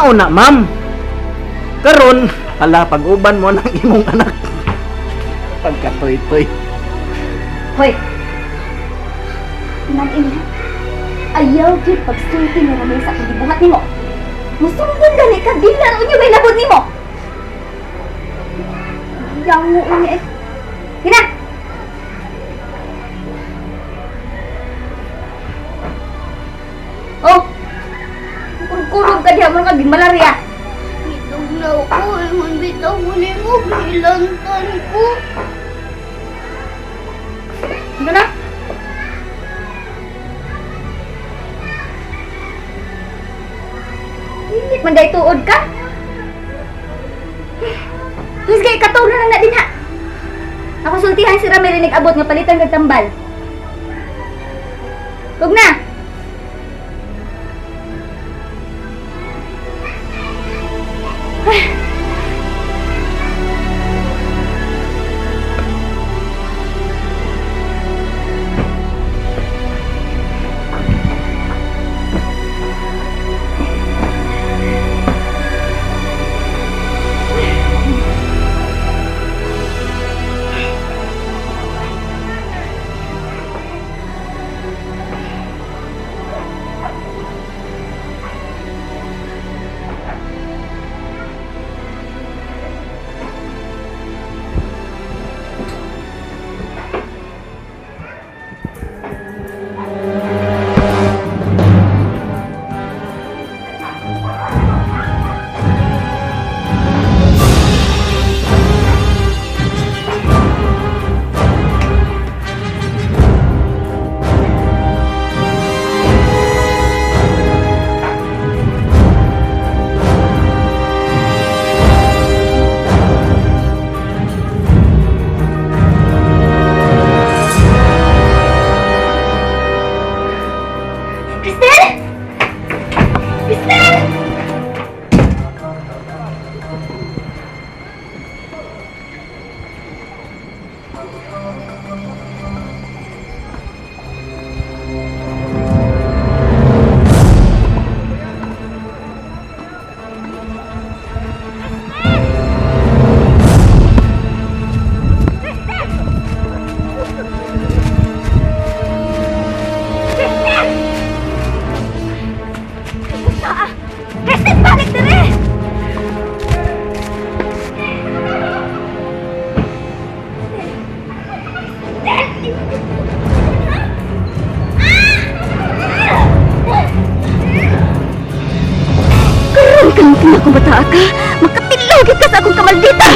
Mao na, ma'am. Karon, hala pag-uban mo ng imong anak. Pagkatoy-toy. Hoy! Iman ha? Ayaw gyud pagsulti ni Ramil sa akong gibuhat nimo. Musumbong gani ka, di na unyo may labod nimo. Yango niya eh. Hina! Oh! Kurog-kurog ka diha mo ka malaria. Gitugnaw ko, ingon bitaw ko nimo, gilantan ko. Ano na? Init man dahil tuod ka. Please kay katong na lang na din ha. Ako sultihan si Ramil abot nga palitan kag tambal. Tug na. Cristel! Cristel! Ah! Cristel, balik dire! Karon ka lang akong bata ka. Makatilog ka sa akong kamaldita.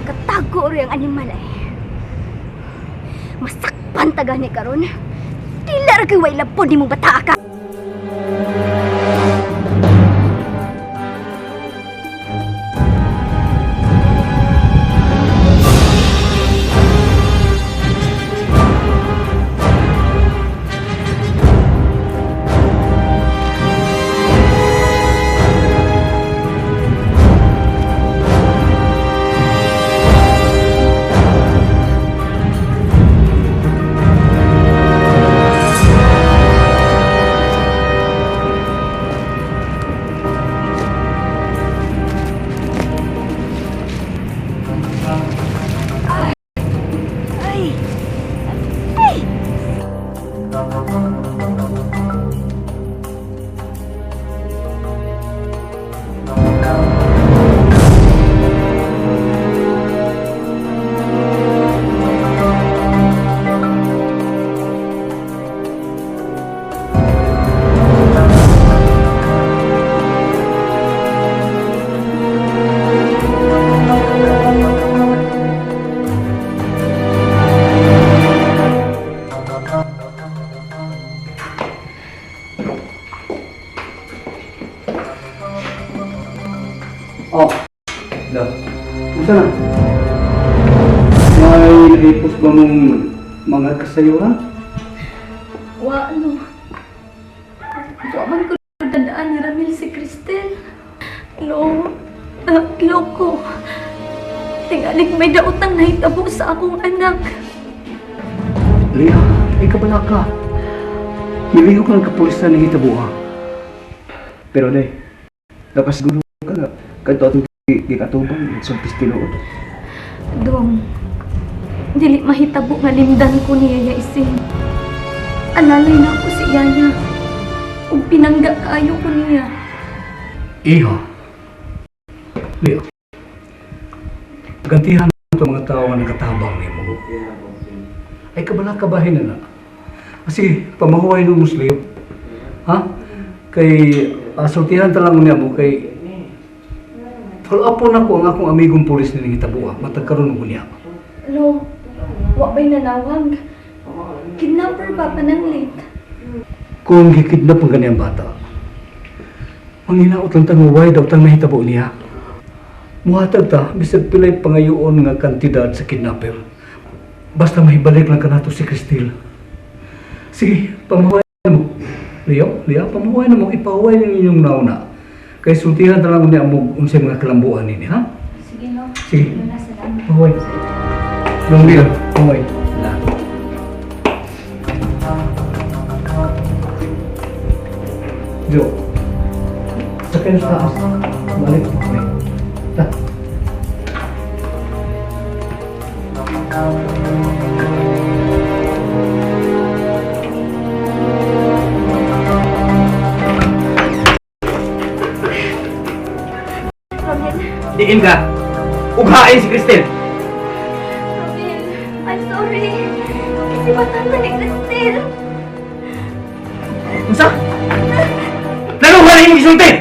Katago rin ang animal eh. Masakpan ta gani karon. Dila ra kay way labon nimo bata ka. Nahipos ba mong mga kasayuran? Wa, ano. Wa man ko dadaan ni Ramil si Cristel. Lo, loko. Tingalig may daotang nahitabo sa akong anak. Lia, ikaw ka. Milihok lang kapulisan ng hitabuha. Pero day, nakasiguro ka nga kadto atong gikatubang sultis tinuod. Dong, dili mahitabo nga limdan ko ni Yaya Ising. Alalay na ako si Yaya. Ug pinangga kaayo ko niya. Iha. Lia. Gantihan ito mga tao nga nagatabang nimo. Ay kabala kabahin na na. Kasi pamahuway ng Muslim. Ha? Kay sultihan ta lang niya mo kay follow up po na ko ang akong amigong pulis ni hitabuha. Matag karon mo niya. Lo, wa ba'y nanawag? Kidnapper pa pananglit. Kung gikidnap ang ganiyang bata, manghinaot lang tang way daw tang nahitabo niya. Muhatag ta, bisag pilay pangayoon nga kantidad sa kidnapper. Basta mahibalik lang kanato si Cristel. Sige, pamahuway na mo. Leo, Lea, pamahuway na mo. Ipahuway ninyo inyong nauna. Kay sultihan ta lang niya mo unsay mga kalambuan nini, ha? Sige, lo. Sige. Lola, salamat. Pahuway. Long Leo, pahuway. Jo, sakay na sa taas. Balik, pahuway. Ta. Ramil, Diin ka. Ughain si Cristel. Ramil, I'm sorry. Kasi matanda ni Cristel. Unsa? Lalo wala imong gisulti.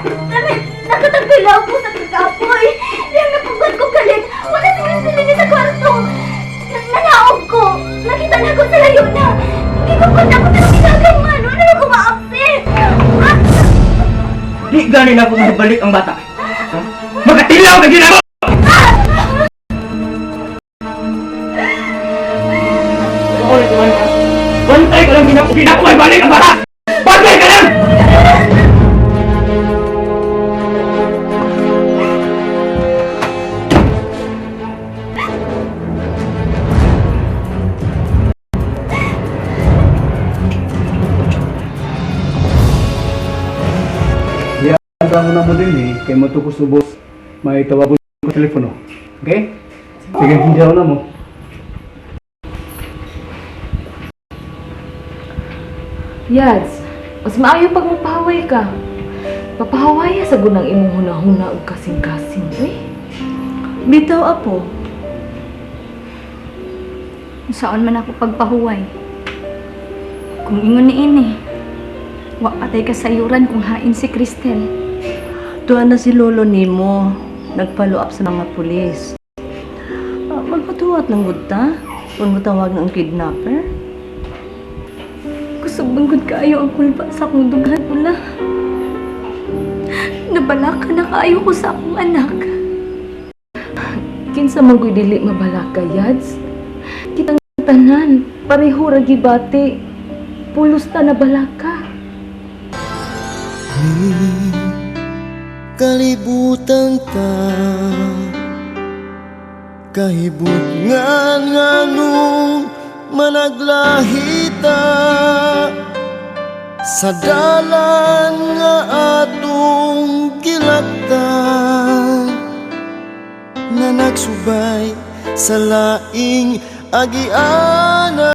Ramil, nakatagbilaw ko sa kagapoy. Dahil napugod ko kalit. Wala si Cristel din sa kwarto. Nanaog ko. Nakita na ko sa layo na. Hindi ko pa ako pero ginagay man. Wala na ko ma-upset. Ah! Di gani na ako mahibalik ang bata. Ha? Magatilaw ka ginako! Bantay ka lang ginako! Ginako ay balik ang bata! Bantay ka lang! Ang na mo din eh, kay mo to ko subos, may tawagon ko telepono. Okay? Sige, hindi na mo. Yads, mas maayo pag mapahaway ka. Papahawaya sa gunang imong hunahuna ug kasing-kasing, uy. Bitaw, apo. Saan man ako pagpahuway. Kung ingon ni ini, wa patay kasayuran kung hain si Cristel. Tuwa na si lolo nimo, nag-follow up sa mga pulis. Magpatuwat lang gud ta, kung mutawag ng kidnapper. Kusog banggod kaayo ang kulba sa akong dughan ula. Nabalaka na kaayo ko sa akong anak. Kinsa man ko'y dili mabalaka, Yads. Kitang tanan, pareho ra gibati. Pulos ta na balaka. Kalibutan ta kahibutngan nganong managlahita sa dalan nga atong gilaktan nga nagsubay sa laing agian.